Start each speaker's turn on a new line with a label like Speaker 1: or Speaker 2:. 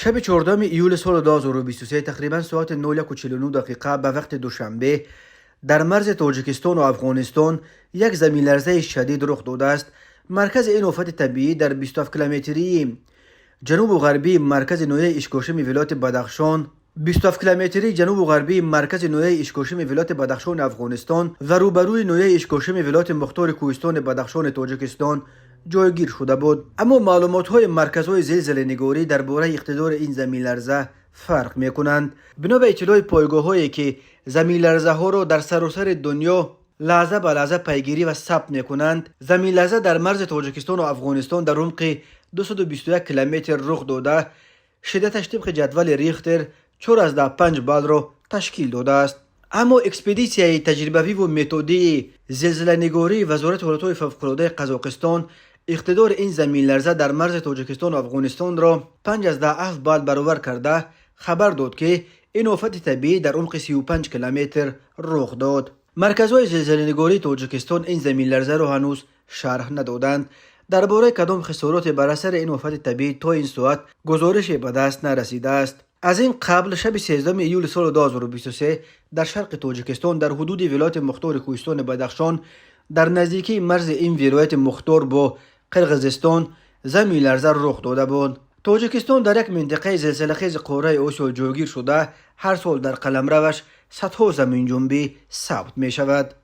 Speaker 1: Шаби 14 июли соли 2023, тақрибан соати 01:49 дақиқа ба вақти Душанбе, дар марзи Тоҷикистону Афғонистон як заминларзаи шадид рух додааст. Маркази ин офати табиӣ дар 27 километрии ҷанубу ғарбии маркази ноҳияи Ишкошими вилояти Бадахшон, 27 километрии ҷанубу ғарбии маркази ноҳияи Ишкошими вилояти Бадахшони Афғонистон ва рӯбарӯи ноҳияи Ишкошими вилояти мухтори кӯҳистони Бадахшони Тоҷикистон ҷойгир шуда буд. Аммо маълумотҳои марказҳои зилзилагорӣ дар бораи иқтидори ин заминларза фарқ мекунанд. Бино ба иттилои пойгоҳҳое, ки заминларзаҳоро дар саросари дунё лаҳза ба лаҳза пайгирӣ ва сабт мекунанд, заминларза дар марзи Тоҷикистону Афғонистон дар умқи 221 километр рух дода, шиддаташ тибқи ҷадвали Рихтер 4,5 баллро ташкил додааст. Аммо экспедитсияи таҷрибавиву методии зилзиланигории Вазорати ҳолатҳои фавқулодаи Қазоқистон иқтидори ин заминларза дар марзи Тоҷикистону Афғонистонро 5,7 балл баровар карда, хабар дод, ки ин офати табиӣ дар умқи 35 километр рух дод. Марказҳои зилзиланигории Тоҷикистон ин заминларзаро ҳанӯз шарҳ надоданд. Дар бораи кадом хисороте бар асари ин офати табиӣ то ин соат гузорише ба даст нарасидааст. Аз ин қабл шаби 13 июли соли 2023 дар шарқи Тоҷикистон, дар ҳудуди вилояти мухтори кӯҳистони Бадахшон, дар наздикии марзи ин вилояти мухтор бо Қирғизистон заминларза рух дода буд. Тоҷикистон дар як минтақаи зилзилахези қораи Осиё ҷойгир шуда, ҳар сол дар қаламраваш садҳо заминҷунбӣ сабт мешавад.